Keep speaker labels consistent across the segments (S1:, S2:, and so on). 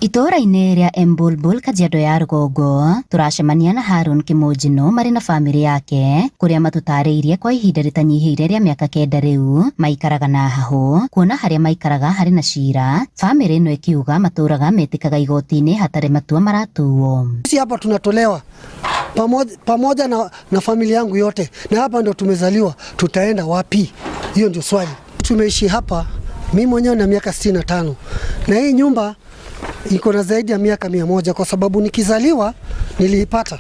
S1: Itũũra-inĩ rĩa Embulbul, Kajiado ya Rũgongo, tũracemania na Harun Kĩmũnjinũ marĩ na bamĩrĩ yake kũrĩa matũtarĩirie kwa ihinda rĩtanyihĩire rĩa mĩaka 9 rĩu maikaraga na hahũ kuona harĩa maikaraga harĩ na cira. Bamĩrĩ ĩno ĩkiuga matũraga metĩkaga igoti-inĩ hatarĩ matua maratuo.
S2: Sisi hapa tunatolewa pamoja na familia yangu yote, na hapa ndo tumezaliwa. Tutaenda wapi? Hiyo ndio swali. Tumeishi hapa, mimi mwenyewe na miaka 65, na hii nyumba iko na zaidi ya miaka 100, kwa sababu nikizaliwa niliipata,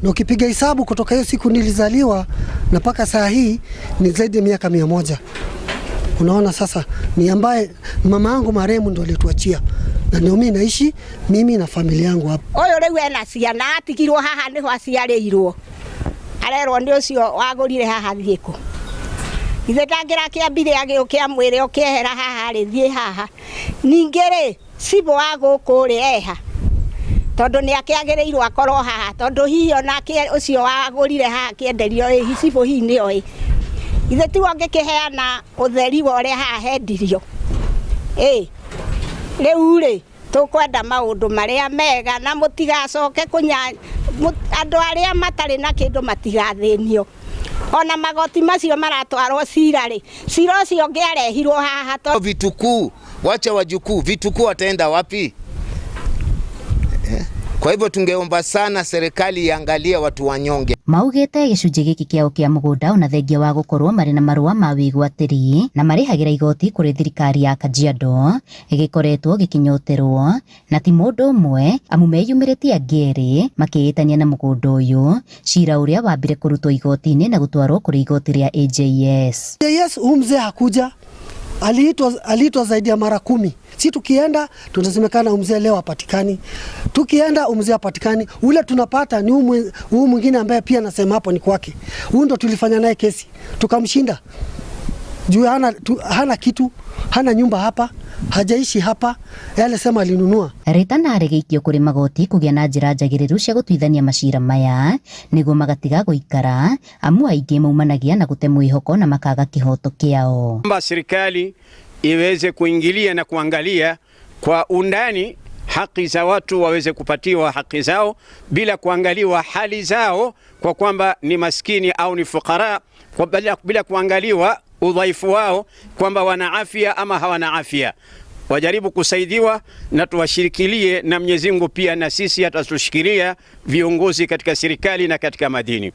S2: na ukipiga hesabu kutoka hiyo siku nilizaliwa na mpaka saa hii ni zaidi ya miaka 100. Unaona, sasa ni ambaye mama yangu marehemu ndo alituachia, na ndio mimi naishi mimi na familia yangu hapa.
S3: Ũyũ rĩu ena ciana, atigirwo haha nĩho aciarĩirwo, arerwo nĩ ũcio wagũrire haha thiĩ kũ. Ithe ndangĩrakĩambire agĩũke amwĩre ũkĩehera haha rĩ, thiĩ haha. Ningĩ rĩ, cibũ wa gũkũ rĩ, eha tondũ nĩ akĩagĩrĩirwo akorwo haha, tondũ hihi onake ũcio wagũrire haha akĩenderio ĩ cibũ hihi nĩoĩ. Ithe tiwe ũngĩkĩheana ũtheri wa ũrĩa haha hendirio. Ĩ rĩu rĩ, tũkwenda maũndũ marĩa mega na mũtigacoke kũnya andũ arĩa matarĩ na kĩndũ matigathĩnio. Ona magoti macio maratwarwo cira rĩ, cira ũcio ũngĩarehirwo haha to
S4: Vitukuu, wacha wajukuu, vitukuu wataenda wapi? Kwa hivyo tungeomba sana serikali iangalie watu wanyonge.
S1: Maugĩte gĩcunjĩ gĩkĩ kĩao kĩa mũgũnda ona thengia wa gũkorwo marĩ na marũa ma wĩgwatĩri na marĩhagĩra igoti kũrĩ thirikari ya Kajiado gĩkoretwo gĩkĩnyoterwo na ti mũndũ ũmwe, amu meyumĩrĩtie angĩ erĩ makĩĩtania na mũgũnda ũyũ, cira ũrĩa wambire kũrutwo igoti-inĩ na gũtwarwo kũrĩ igoti rĩa AJS.
S2: AJS, huyu mzee hakuja, aliitwa zaidi ya mara 10. Si tukienda tunasemekana mzee leo hapatikani, tukienda mzee hapatikani. Ule tunapata ni huu mwingine ambaye pia nasema hapo ni kwake. Huyu ndo tulifanya naye kesi tukamshinda, juu hana kitu, hana nyumba hapa, hajaishi hapa, yale alisema alinunua.
S1: Rĩtana rĩgĩikio kũrĩ magoti kũgĩa na njĩra njagĩrĩru cia gũtuithania macira maya nĩguo magatiga gũikara, amu aingĩ maumanagia na gũte mwĩhoko na makaga kĩhoto kĩao.
S5: Kwamba serikali iweze kuingilia na kuangalia kwa undani haki za watu, waweze kupatiwa haki zao bila kuangaliwa hali zao kwa kwamba ni maskini au ni fukara, kwa bila kuangaliwa udhaifu wao kwamba wana afya ama hawana afya. Wajaribu kusaidiwa na tuwashirikilie, na Mwenyezi Mungu pia na sisi atatushikilia viongozi katika serikali na katika madini.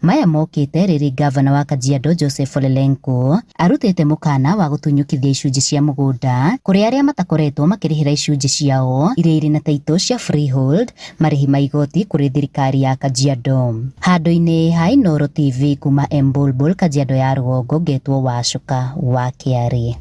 S1: Maya mokĩte rĩrĩ gavana wa Kajiado Joseph Ole Lenku arutĩte mũkana wa gũtunyũkithia icunjĩ cia mũgũnda kũrĩ arĩa matakoretwo makĩrĩhĩra icunjĩ ciao iria irĩ na taitũ cia freehold marĩhi ma igoti kũrĩ thirikari ya Kajiado. Handũ-inĩ ha Inooro TV kuma Embulbul, Kajiado ya Rũgongo, ngetwo Wacuka wa Kĩarĩ.